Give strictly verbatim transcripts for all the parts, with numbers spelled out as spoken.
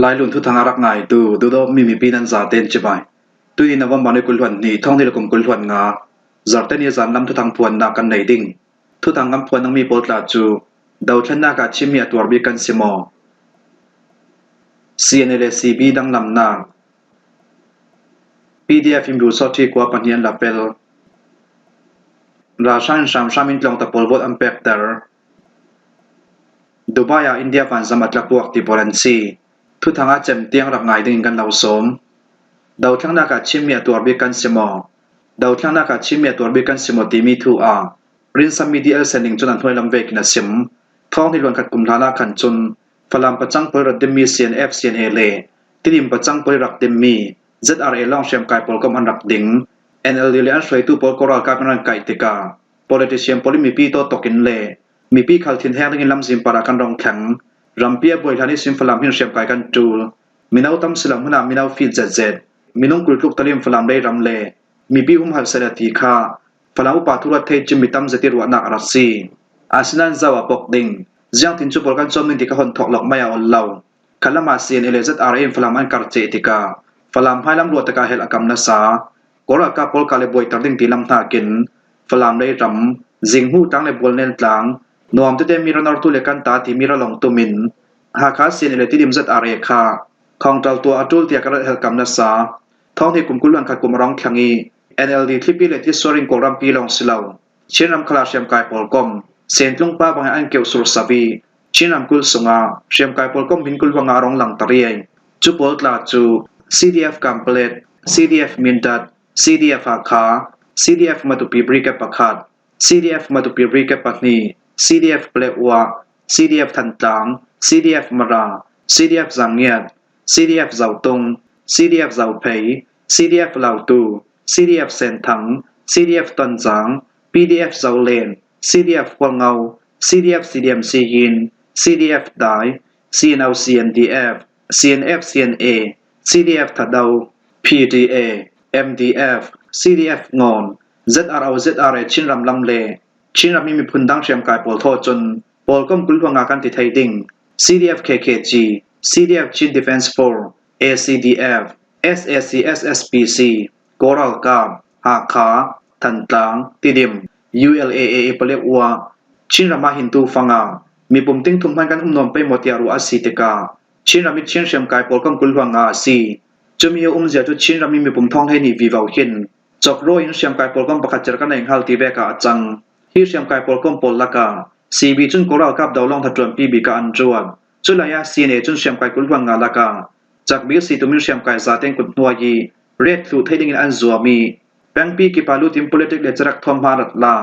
Lailun thuthang a rak ngaitu, duhdawtmi mipi nan zaten cibai. Tuni November ni kul hluan hnih, thawng hnih le kum kul hluan nga, Zarhte ni zan lam thuthang phuannak kan nei ding. Thuthang kan phuan dingmi pawl tla cu, dothlennak ah Chin mi a tuar bik kan si maw? C N A le C B danglamnak, P D F in Bru sawṭhi kua pahnih an la pel. Russia in hramhram in tlawngta pawl vote an pekter. Dubai ah India vanzam a tlapuak ti pawl an si. Thuthang a cem tiang rak ngai dingin kan lo sawm. Dothlennak ah Chin mi a tuar bik kan si maw? Dothlennak ah Chin mi a tuar bik kan si maw timi thu ah Rinsan mi D L Sen Ling cun a hnuai lam vekin a sim. Thawng hnih hluan khat kum hlan ah khan cun Falam pacang pawl ih rak dinmi C N F, C N A le Tidim pacang pawl ih rak dinmi Z R A lawng hriamkai pawl kom an rak ding. N L D le an hruaitu pawl kawralkap in an kaih tikah politician pawl in mipi tawtawk in le mipi khal thinheng dingin lamzin parah kan rung thleng. Rampi a buai hlan ihsin Falam hin hriamkai kan ṭul. Mino tam si lo hmunah mino fit zetzet, minung kul tluk tal in Falam lei ram le mipi humhal seh a ti kha Falam upa thu ruat thei cin mi tam zet ih ruahnak a rak si. Asinain zo a pok ding, ziangtin cu pawl kan cawm ding ti kha hon thawk lawk mai a ol lo. Khalam ah C N A le Z R A in Falam an kar ceh tikah Falam hmailam luah takah helh a kam nasa. Kawralkap pawl kah le buaiter ding ti lam hnakin Falam lei ram, Zinghmuh tlang le Bualnen tlang, Nuam tete mi ra nortu le Kanta timi ra lawng tumin Hakha C N A le Tidim Z R A kha khawngṭal tuah a ṭul tiah ka rak helh kam nasa. Thawng hnih kum kul hluan khat kum a rung thlang ih N L D thlipi le tisuar in Kawlrampi lawng si lo, Chinram khal ah hriamkai pawl kom, Sentlung pa bangin an keuh sursap ih Chinram kulh sungah hriamkai pawl kom hmin kul hluan nga a rung langter riai. Cu pawl tla cu C D F Kanpetlet, C D F Mindat, C D F Hakha, C D F Matupi Brigade pakhat, C D F Matupi Brigade pahnih, C D F Paletwa, C D F Thantlang, C D F Mara, C D F Zangiat, C D F Zotung, C D F Zophei, C D F Lautu, C D F Senthang, C D F Tonzang, P D F Zolen, C D F Hualngo, C D F C D M Siyin, C D F Dai, C N O C N D F, C N F C N A, C D F Thado, P D A, M D F, C D F Ngawn, Z R O Z R A Chinram lam le Chinram ih miphun dang hriamkai pawl thaw cun pawl kom kul hluan nga kan ti thei ding. C D F K K G, C D F Chin Defence Force, A C D F, S A C, S S P C, Kawralkap, Hakha, Thantlang, Tidim, U L A A, Paletwa, Chinram ah hin tu fangah mipum ting thum hman kan um nawn pei maw tiah ruah a si tikah Chinram ih Chin hriamkai pawl kom kul hluan nga a si. Cumi a umzia cu Chinram ih mipum thawng hleihnih vivo hin cawk raw in hriamkai pawl kom pakhat cer kan nei hal ti vek ah a cang. Hi hriamkai pawl kom pawl lakah C B cun kawralkap dolawng hnaṭuanpi bik ah an ruat. Culai ah C N A cun hriamkai kul hluan nga lakah cak bik a si tumin hriamkai zaten kut hnuai ih ret thluh thei dingin an zuam ih pengpi kip ah lut in politic le carak thawm hma rat la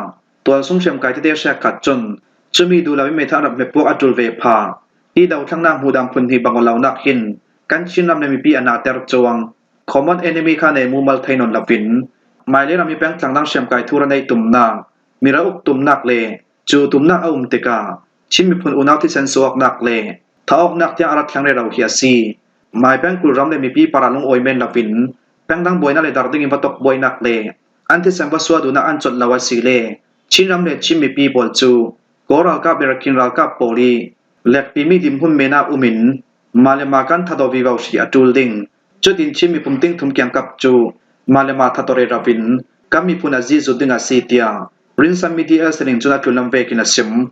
tualsung hriamkai tete hrekkhat cun cumi duh lo in meithal rak hmet puak a ṭul ve phah. Hi dothlennak hmuhdang phun hnih bang aw lonak hin kan Chinram le mipi a nater cuang. Common enemy kha nei mumal thei nawn loin mailam ih pengtlang dang hriamkai thu ra neih tumnak, mi ra uk tumnak le cu tumnak a um tikah Chin miphun unau thisen suaknak le thah awknak tiang a rak thleng rero hi a si. Mai peng kulram le mipi parah lungawi men loin peng dang buainak le dar dingin va tawk buainak le an thisen va suah duhnak an colh lo a si le Chinram le Chin mipi pawl cu Kawl ralkap le Rakhine ralkap pawl ih lekpimi dinhmun men ah um in mah le mah kan thataw vivo hrih a ṭul ding. Cutin Chin mipum ting thum kiangkap cu mah le mah thataw rero in kan miphun a zizut ding a si, tiah Rinsan mi T L Sen Ling cun a tlunlam vekin a sim.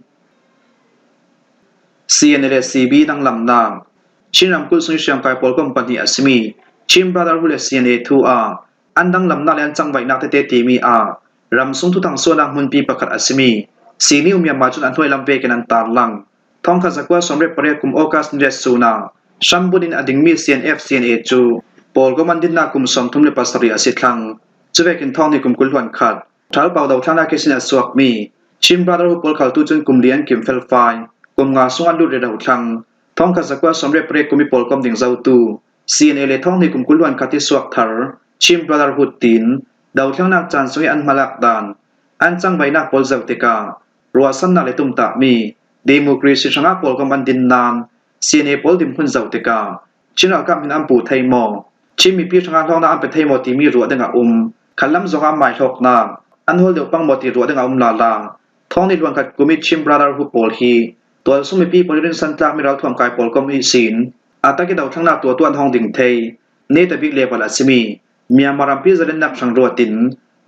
C N A le C B danglamnak. Chin ramkulh sung ih hriamkai pawl kom pahnih a simi Chin Brotherhood le C N A thu ah an danglamnak le an cangvaihnak tete timi ah ramsung thuthang suahnak hmunpi pakhat a simi Sini U Myanmar cun a hnuai lam vekin an tarlang. Thawngkhat zakua sawmriat pariat kum August ni riat sun ah hrambunh in a dingmi C N F C N A cu pawlkom an dinnak kum sawmthum le pasarih a si thlang. Cuvekin thawng hnih kum kul hluan khat Ṭhalpau dothlennak ihsin a suakmi Chin Brotherhood pawl khal tu cun kum li an kim felfai, kum nga sung an lut rero thlang. Thawngkhat zakua sawmriat pariat kum ih pawlkom ding zotu C N A le thawng hnih kum kul hluan khat ih suak thar Chin Brotherhood tiin dothlennak caan sung ih an hmalak dan, an cangvaihnak pawl zoh tikah ruahsannak le tumtahmi democracy hrangah pawlkom an din nain C N A pawl dinhmun zoh tikah Chin ralkap hmin an pu thei maw, Chin mipi hrangah hlawknak an pe thei maw timi ruah ding a um. Khatlam zongah an maihlawknak an hawl deuh pang maw ti ruah ding a um lala. Thawng hnih hluan khat kum ih Chin Brotherhood pawl hi tualsung mipi pawl ih rinsan tlakmi ralthuam kai pawlkom ihsin a tak i dothlangnak tuahtu an hong ding thei, netabik level a simi Myanmar rampi zalennak hrang ruatin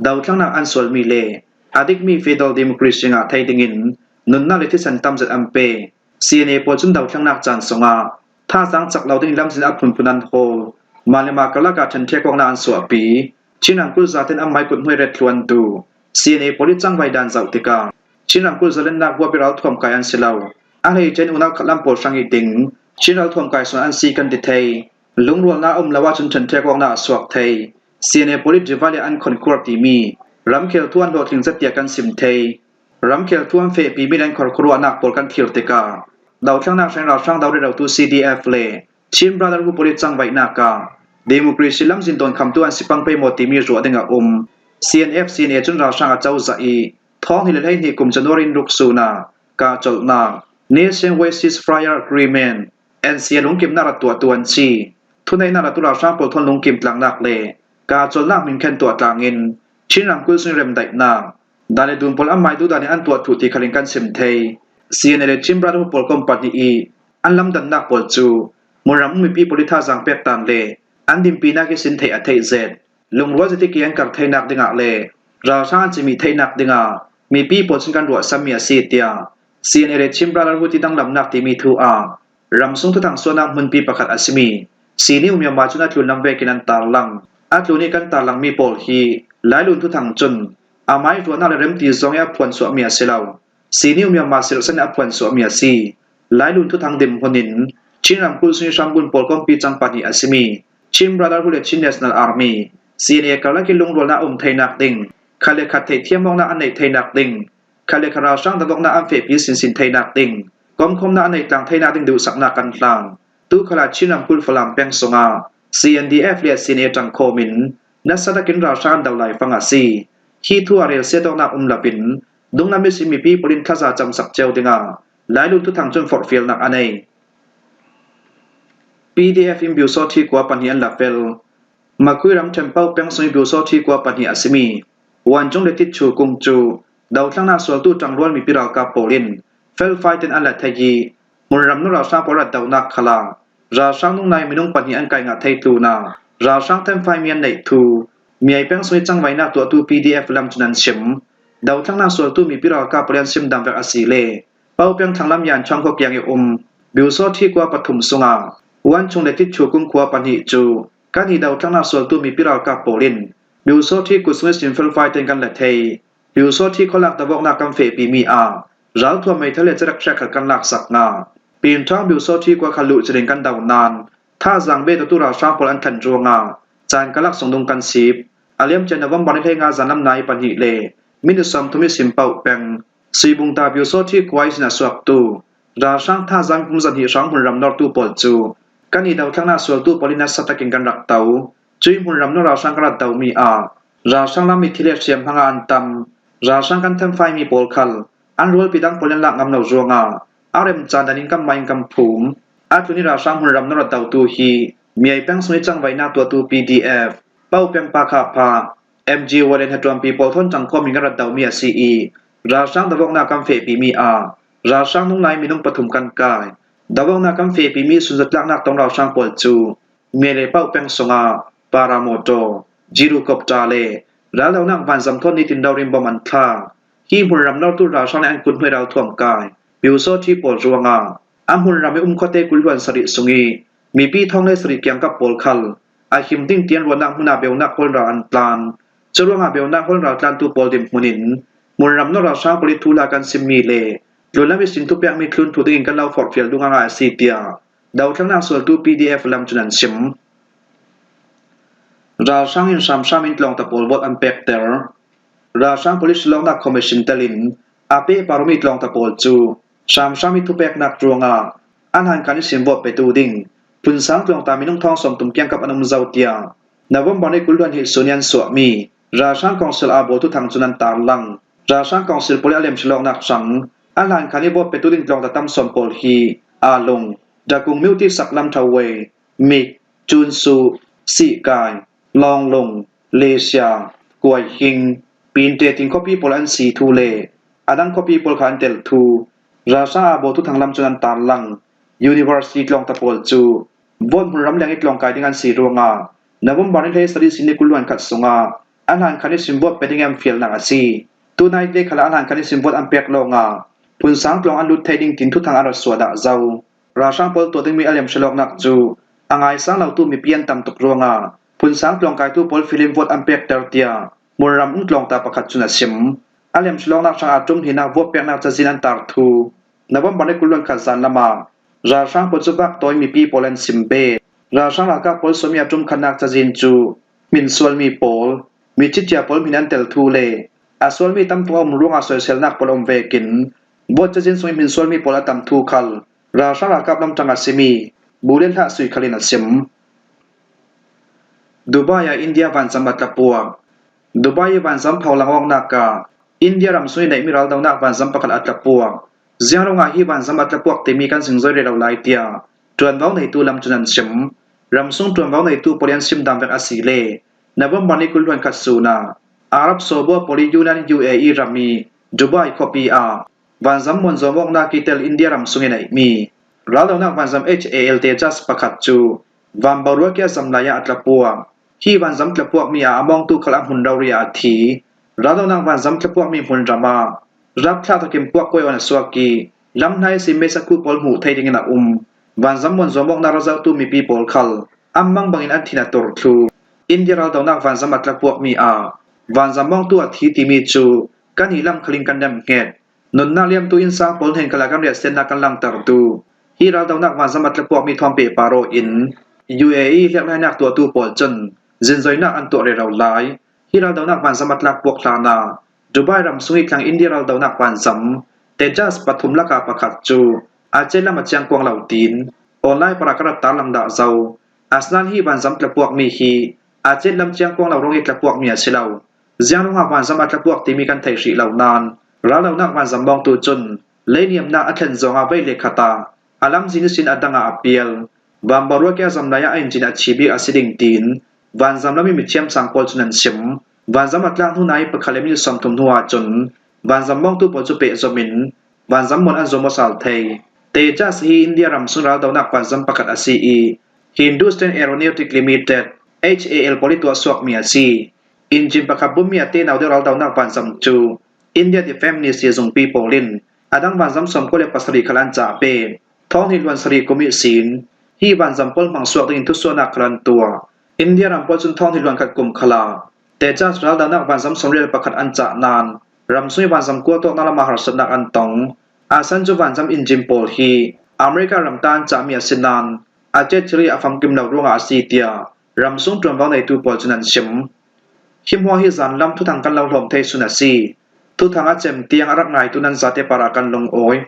dothlangnak an sualmi le a dikmi federal democracy ngah thei dingin nunnak le thisen tamzet an pe. C N A pawl cun dothlangnak caan sungah thazaang cak lo ding lamzin a phunphun an hawl. Mah le mah karlak ah ṭhenṭhek awknak an suahpi. Chin ramkulh zaten an mai kut hnuai ret thluantu C N A pawl i cangvai dan zoh tikah Chin ramkulh zalennak huapi ralthuam kai an si lo. A hleice in unau khat lam pawl hrang i ding Chin ralthuam kai sungah an si kan ti thei. Lungrualnak a um lo ahcun ṭhenṭhek awknak a suak thei. C N A pawl i divide an conquer timi ramkhel thu an hlawhtling zet tiah kan sim thei. Ramkhel thu an fehpimi le an khorkhuaruahnak pawl kan thlir tikah dothlangnak hreng ralhrang do rerotu C D F le Chin Brotherhood pawl i cangvaihnak ah democracy lamzin tawnkhamtu an si pang pei maw timi ruah ding a um. C N F C N A cun ralhrang a cozah i thawng hnih le hleihnih kum January in ruk sun ah kah colhnak Nationwide Ceasefire Agreement N C A lungkimnak rak tuahtu an si. Thuneihnak latu ralhrang pawl thawn lungkim tlangnak le kah colhnak hminkhen tuah tlangin Chin ramkulh sung i remdaihnak dan le dun pawl an mai duhdan in an tuah thuh ti khal in kan sim thei. C N A le Chin Brotherhood pawl kawm pahnih i an lamdannak pawl cu hmunram um mipi pawl i thazaang pektan le an dinpinak i sin theih a theih zet. Lungrual zetin ke an kar theinak dingah le ralhrang an cimih theihnak dingah mipi pawl cun kan ruahsanmi a si, tiah C N A le Chin Brotherhood i danglamnak timi thu ah ramsung thuthang suahnak hmunpi pakhat a simi Siniu Myanmar cun a tlunlam vekin an tarlang. A tlun i kan tarlangmi pawl hi Lailun thuthang cun a mai ruahnak le remti zong i a phuansuahmi a si lo. Siniu Myanmar sirhsan in a phuansuahmi a si. Lailun thuthang dinhmun in Chin ramkulh sung i hramgun pawl kawmpi cang pahnih a simi Chin Brotherhood le Chin National Army, C N A karlak i lungrualnak a um theinak ding, khat le khat theihthiam awknak an neih theinak ding, khat le khat ralhrang dovawknak an fehpi sinsin theinak ding, komkhawmnak an neih tlang theinak ding duhsaknak kan hlan. Tu khalah Chin ramkulh Falam peng sungah C N D F le C N A ṭangkhawm in nasa takin ralhrang an do laifang a si. Hi thu ah relsiat awknak um loin dunglam ihsin mipi pawl in thaza camsak cio dingah Lailun thuthang cun forhfialnak a nei. P D F in Biusawṭhi kua pahnih an la fel. Makui ramṭhen Pauk peng sung i Biusawṭhi kua pahnih a simi Wancung le Titchu kung cu dothlangnak sualtu ṭangrual mipi ralkap pawl in felfai ten an la thei i hmunram nu ralhrang pawl rat dohnak khalah ralhrang nungnai minung pahnih an kai ngah thei tlunah ralhrang thenfaimi an neih thu Miai peng sung i cangvainak tuahtu P D F lam cun an chim. Dothlangnak sualtu mipi ralkap pawl i an simdan vek a si le Pauk peng thlanglam Yan Chuang khua kiang i um Biusawṭhi kua pathum sungah Wancung le Titchu kung khua pahnih cu kan i dothlangnak sualtu mipi ralkap pawl in Biusawṭhi kut sung ihsin felfai ten kan la thei. Biusawṭhi khualak dovawknak kan fehpimi ah ralthuam meithal le cerek hrekkhat kan laksak ngah. Pinṭhawng Biusawṭhi kua kha luh cilin kan do nain thazaang bet awtu ralhrang pawl an thlen ruangah caan karlak sungdung kan sip. A liamcia November ni hleinga zanlam nai pahnih le minit sawmthum ihsin Pauk peng Suibungta Biusawṭhi kua ihsin a suaktu ralhrang thazaang pum zahnih hrang hmunram nortu pawl cu kan i dothlangnak sualtu pawl in nasa takin kan rak to. Cuih hmunram nor ralhrang kan rak domi ah ralhrang lam mithi le hriamhma ah an tam. Ralhrang kan thenfaimi pawl khal an rualpi dang pawl in an lak ngam lo ruangah a remcaan dan in kanmah in kan phum. A tlun i ralhrang hmunram nor rak dotu hi Miai peng sung i cangvainak tuahtu P D F, Pauk peng Pa Kha Pha, M G Y le hnaṭuanpi pawl thawn ṭangkhawm in kan rak domi a si i ralhrang dovawknak kan fehpimi ah ralhrang nunglai minung pathum kan kai. Dovawknak kan fehpimi sunzatlaknak tong ralhrang pawl cu Miai le Pauk peng sungah paramotor, gyrocopter le raldohnak vanzam thawn nitin rori in bom an thlak. Hi hmunram nortu ralhrang le an kut hnuai ralthuam kai Biusawṭhi pawl ruangah a hmunram i um khuate kul hluan sarih sung i mipi thawng le sarih kiangkap pawl khal a him ding tian ruahnak hmun ah beunak hawl ral an tlan. Curuangah beunak hawl ral tlantu pawl dinhmun in hmunram nor ralhrang pawl i thuhla kan simmi le tlunlam ihsin thupekmi thlun thu dingin kan lo forhfial duh ngaingai a si, tiah dothlangnak sualtu P D F lam cun an chim. Ralhrang in hramhram in tlawngta pawl vote an pekter. Ralhrang pawl i hrilawknak commission telin a pehpar awmi tlawngta pawl cu hramhram i thupeknak ruangah a hlan khan ihsin vote petu ding Phunsang tlawngta minung thawng sawmthum kiangkap an um zo, tiah November ni kul hluan hnih sun i an suahmi ralhrang kawngsil aa bawl thuthang cun an tarlang. Ralhrang kawngsil pawl i a lem hrilawknak hrang a hlan khan i vote petu ding tlawngta tam sawn pawl hi Aa Lung, Dakung Myo Tik saklam Thawei, Mik, Cunsu, Sihkai, Lawnglung, Lesia, Kuaihing, Pinte ting khuapi pawl an si thu le a dang khuapi pawl kha an tel thu ralhrang aa bawl thuthang lam cun an tarlang. University tlawngta pawl cu Vote hmunram leng i tlawngkai ding an si ruangah November ni hleisarih, sinni kul hluan khat sungah a hlan khan i sim vote pe ding an fialnak a si. Tunai te khalah a hlan khan i sim vote an pek lawngah phunsang tlawng an lut thei ding tin thuthang an rak suah dah zo. Ralhrang pawl tuah dingmi a lemhruaihlawknak cu a ngaisang lotu mipi an tam tuk ruangah phunsang tlawngkaitu pawl filim vote an pekter tiah hmunram um tlawngta pakhat cun a sim. A lemhruaihlawknak hrangah ṭum hnihnak vote peknak cazin an tar thu November ni kul hluan khat zan lamah ralhrang pawl cu vak tawi mipi pawl an sim ve. Ralhrang ralkap pawl sualmi a ṭum khatnak cazin cu hmin sualmi pawl, mi cicia pawl hmin an tel thu le a sualmi tam tuk a um ruangah soiselnak pawl a um vekin vote cazin sungin hmin sualmi pawl a tam thu khal ralhrang ralkap lam ṭang a simi bu le hlah sui khal in a sim. Dubai ah India vanzam a tlapuak. Dubai i vanzam pholang awknak ah India ram sung i neihmi raldonak vanzam pakhat a tlapuak. Ziang ruangah hi vanzam a tlapuak timi kan zingzoi rih lo lai tiah ṭuanvo neitu lam cun an sim. Ram sung ṭuanvo neitu pawl i an sim dan vek a si le November ni kul hluan khat sun ah Arab sawbua pawl i Union U A E ram i Dubai khuapi ah vanzam muanzawm awknak i tel India ram sung i neihmi raldonak vanzam H A L Tejas pakhat cu van boruak i a zam lai ah a tlapuak. Hi vanzam tlapuakmi ah a mawngtu khal a hmun rori ah a thi. Raldonak vanzam tlapuakmi hmunram ah rapthlak takin puak kuai awn a suak i lam hnai sin meisa khuh pawl hmuh thei dingin a um. Vanzam muanzawm awknak ra zohtu mipi pawl khal an mang bangin an thin a tur thlu. India raldonak vanzam a tlapuakmi ah vanzam mawngtu a thi timi cu kan i lam khal in kan remhnget. Nunnak liamtu innsang pawl hnen khalah kan riahsiatnak kan langtertu hi raldonak vanzam a tlapuakmi thawn pehpar aw in U A E hlekhlainak tuahtu pawl cun zingzoinak an tuah rero lai. Hi raldonak vanzam a tlakpuak hlanah Dubai ram sung i thlang India raldonak vanzam Tejas pathum lakah pakhat cu a cetlam a ciangkuang lo tiin online parah ka rak tarlang dah zo. Asinain hi vanzam tlapuakmi hi a cetlam ciangkuang lo ruang i tlapuakmi a si lo. Ziang ruangah vanzam a tlapuak timi kan theih hrih lo nain raldonak vanzam mawngtu cun leiniamnak a thlen zongah vei le khat ah a lamzin ihsin a dangah a pial. Van boruak i a zam lai ah a inzin a thi bik a si ding tiin vanzam lam i mithiam sang pawl cun an sim. Vanzam a tlak hnu nai pakhat le minit sawmthum hnu ahcun vanzam mawngtu pawl cu pehzom in vanzam muan an zuam aw sal thei. Tejas hi India ram sung raldonak vanzam pakhat a si i Hindustan Aeronautic Limited, H A L, pawl i tuahsuakmi a si. Inzin pakhat bummi a tenau deuh raldonak vanzam cu India Defence Ministry zungpi pawl in a dang vanzam sawmkua le pasarih khal an cah ve. Thawng hnih luan sarih kum ihsin hi vanzam pawl hmangsuak dingin thusuahnak khal an tuah. India ram pawl cun thawng hnih luan khat kum khalah Tejas raldonak vanzam sawmrial pakhat an cah nain ram sung i vanzam kuatawknak lamah harsatnak an tong. A san cu vanzam inzin pawl hi America ram ta an cahmi a si nain a cetchilh i a famkim lo ruangah a si tiah ram sung ṭuanvo neitu pawl cun an sim. Hi hmuah hi zanlam thuthang kan lo hlawm thei sun a si. Thuthang a cem tiang a rak ngaitu nan zate parah kan lungawi.